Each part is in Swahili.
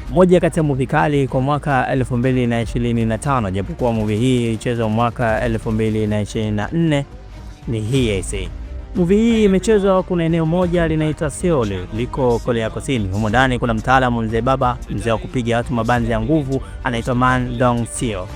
Moja kati ya movie kali kwa mwaka 2025, japokuwa movie hii ilichezwa mwaka 2024, ni hii AC. Movie hii imechezwa, kuna eneo moja linaitwa Seoul, liko Korea Kusini. Humo ndani kuna mtaalamu mzee baba, mzee wa kupiga watu mabanzi ya nguvu, anaitwa Man Dong Seo.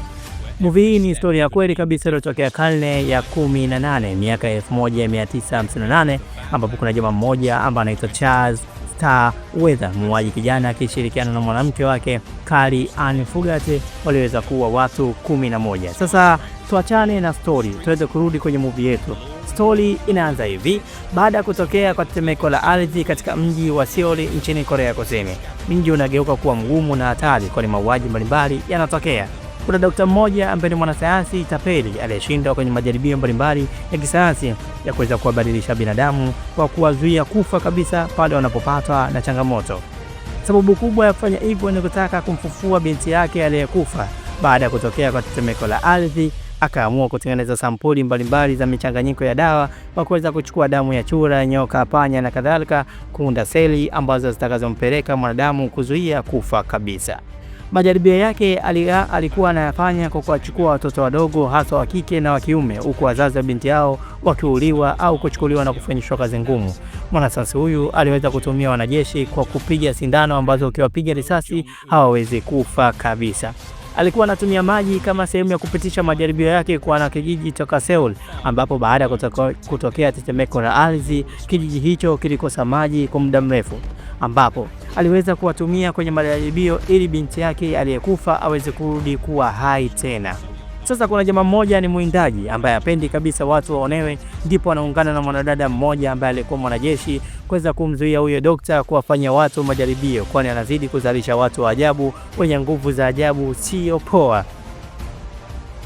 Movie hii ni historia ya kweli kabisa iliyotokea karne ya 18, miaka 1958, ambapo kuna jamaa mmoja ambaye anaitwa Charles Starkweather, muuaji kijana, akishirikiana na mwanamke wake Carrie Ann Fugate waliweza kuua watu 11. Sasa tuachane na story, tuweze kurudi kwenye movie yetu. Story inaanza hivi: baada ya kutokea kwa tetemeko la ardhi katika mji wa Seoul nchini Korea Kusini, mji unageuka kuwa mgumu na hatari, kwani mauaji mbalimbali yanatokea. Kuna dokta mmoja ambaye ni mwanasayansi tapeli aliyeshindwa kwenye majaribio mbalimbali ya kisayansi ya kuweza kuwabadilisha binadamu kwa kuwazuia kufa kabisa pale wanapopatwa na changamoto. Sababu kubwa ya kufanya hivyo ni kutaka kumfufua binti yake aliyekufa baada ya kutokea kwa tetemeko la ardhi. Akaamua kutengeneza sampuli mbalimbali za michanganyiko ya dawa kwa kuweza kuchukua damu ya chura, nyoka, panya na kadhalika, kuunda seli ambazo zitakazompeleka mwanadamu kuzuia kufa kabisa. Majaribio yake alikuwa anayafanya kwa kuwachukua watoto wadogo, hasa wa kike na wa kiume, huku wazazi wa binti yao wakiuliwa au kuchukuliwa na kufanyishwa kazi ngumu. Mwanasayansi huyu aliweza kutumia wanajeshi kwa kupiga sindano ambazo ukiwapiga risasi hawawezi kufa kabisa. Alikuwa anatumia maji kama sehemu ya kupitisha majaribio yake kwa wanakijiji toka Seoul, ambapo baada ya kutokea tetemeko la ardhi, kijiji hicho kilikosa maji kwa muda mrefu, ambapo aliweza kuwatumia kwenye majaribio ili binti yake aliyekufa aweze kurudi kuwa hai tena. Sasa kuna jamaa mmoja ni mwindaji ambaye hapendi kabisa watu waonewe, ndipo anaungana na mwanadada mmoja ambaye alikuwa mwanajeshi kuweza kumzuia huyo dokta kuwafanyia watu majaribio, kwani anazidi kuzalisha watu wa ajabu wenye nguvu za ajabu, sio poa,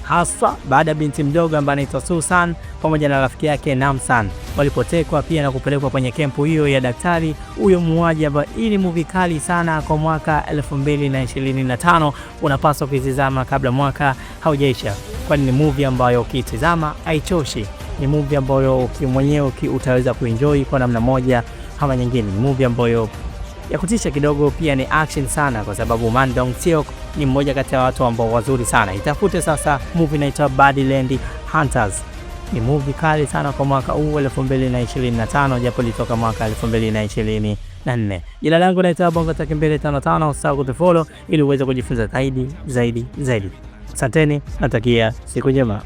haswa baada ya binti mdogo ambaye anaitwa Susan pamoja na rafiki yake Namsan walipotekwa pia na kupelekwa kwenye kempu hiyo ya daktari huyo muuaji. Ambayo hii ni movie kali sana kwa mwaka 2025, unapaswa kuitizama kabla mwaka haujaisha, kwani ni movie ambayo ukiitizama haichoshi. Ni movie ambayo mwenyewe utaweza kuenjoy kwa namna moja ama nyingine. Ni movie ambayo ya kutisha kidogo, pia ni action sana, kwa sababu Man Dong Seok ni mmoja kati ya watu ambao wazuri sana. Itafute sasa movie inaitwa Badland Hunters. Ni movie kali sana kwa mwaka huu 2025, japo ilitoka mwaka 2024. Jina langu naitwa Bongo Tech 255, usisahau kutufollow ili uweze kujifunza zaidi zaidi zaidi. Asanteni, natakia siku njema.